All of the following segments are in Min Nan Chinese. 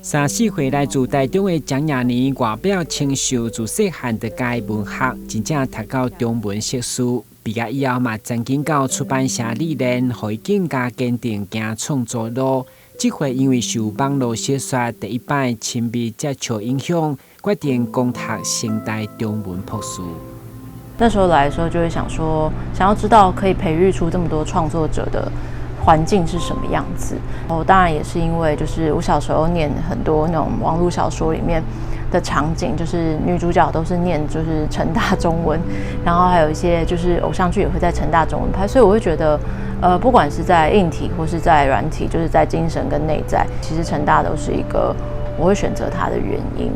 30四歲來自台中的蔣雅妮，外表清秀，自細漢就佮意文學，真正讀到中文碩士。畢業以後嘛，曾經到出版社歷練，予伊更加堅定行創作路。這回因為受網路小說第一擺親密接觸影響，決定攻讀成大中文博士。那時候來的時候，就會想說，想要知道可以培育出這麼多創作者的環境是什麼樣子。哦，當然也是因為，就是我小時候念很多那種網絡小說裡面的場景，就是女主角都是念就是成大中文，然後還有一些就是偶像劇也會在成大中文拍，所以我會覺得，不管是在硬體或是在軟體，就是在精神跟內在，其實成大都是一個我會選擇它的原因。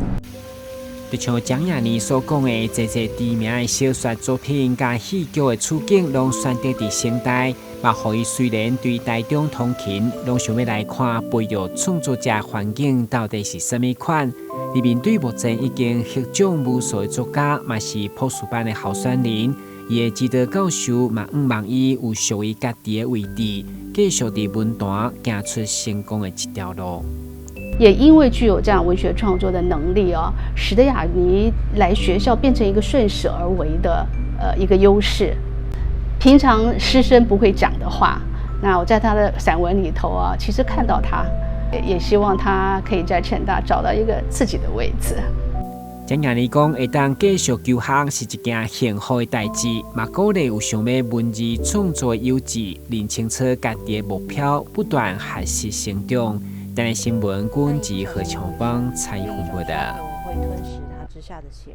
就像蔣雅妮所講的，濟濟知名的小說作品佮戲劇的處境，攏選擇佇成大，嘛予伊雖然對台中通勤，攏想欲來看培育創作者環境到底是啥物款。而面對目前已經獲獎無數的作家，嘛是博士班的候選人，伊的指導教授嘛，向望伊有屬於家己的位置，繼續佇文壇行出成功的一條路。也因為具有這樣文學創作的能力哦，使得雅妮來學校變成一個順勢而為的一個優勢。平常師生不會講的話，那我在他的散文裡頭啊，其實看到他，也希望他可以在成大找到一個自己的位置。蔣雅妮講，會當繼續求學是一件幸福的代誌，嘛鼓勵有想欲文字創作的有志，認清楚家己的目標，不斷學習成長。台視新聞，郭文吉何瓊芳採訪報道。